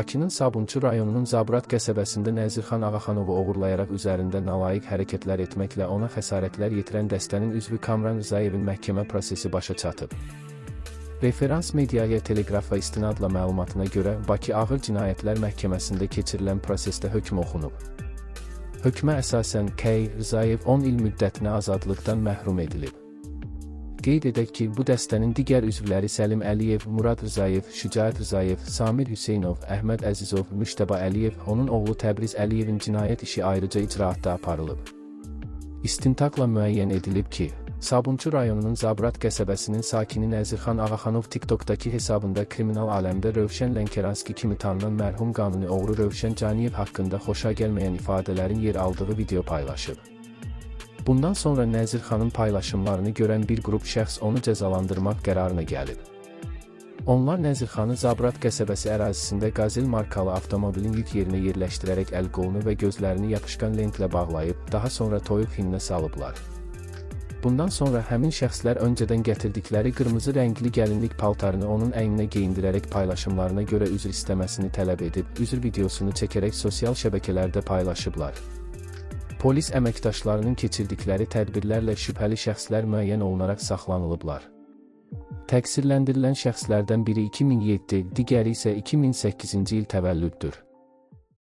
Bakının Sabunçu rayonunun Zabrat qəsəbəsində Nəzirxan Ağaxanovu oğurlayaraq üzərində nalayiq hərəkətlər etməklə ona xəsarətlər yetirən dəstənin üzvü Kamran Rzayevin məhkəmə prosesi başa çatıb. Referans mediaya Teleqrafa istinadla məlumatına görə Bakı Ağır Cinayətlər Məhkəməsində keçirilən prosesdə hökm oxunub. Hökmə əsasən K. Rzayev 10 il müddətinə azadlıqdan məhrum edilib. Qeyd edək ki, bu dəstənin digər üzvləri Səlim Əliyev, Murad Rzayev, Şücaət Rzayev, Samir Hüseynov, Əhməd Əzizov, Müştəba Əliyev, onun oğlu Təbriz Əliyevin cinayət işi ayrıca icraatda aparılıb. İstintaqla müəyyən edilib ki, Sabunçu rayonunun Zabrat qəsəbəsinin sakini Nəzirxan Ağaxanov TikTokdakı hesabında kriminal aləmdə Rövşən Lənkəranski kimi tanınan mərhum qanuni oğru Rövşən Caniyev haqqında xoşagəlməyən ifadələrin yer aldığı video paylaşıb. Bundan sonra Nəzirxanın paylaşımlarını görən bir qrup şəxs onu cəzalandırmaq qərarına gəlib. Onlar Nəzirxanı Zabrat qəsəbəsi ərazisində Gazel markalı avtomobilin yük yerinə yerləşdirərək əl-qolunu və gözlərini yapışqan lentlə bağlayıb, daha sonra toyuq hininə salıblar. Bundan sonra həmin şəxslər öncədən gətirdikləri qırmızı rəngli gəlinlik paltarını onun əyninə geyindirərək paylaşımlarına görə üzr istəməsini tələb edib, üzr videosunu çəkərək sosial şəbəkələrdə paylaşıblar. Polis əməkdaşlarının keçirdikləri tədbirlərlə şübhəli şəxslər müəyyən olunaraq saxlanılıblar. Təqsirləndirilən şəxslərdən biri 2007, digəri isə 2008-ci il təvəllüddür.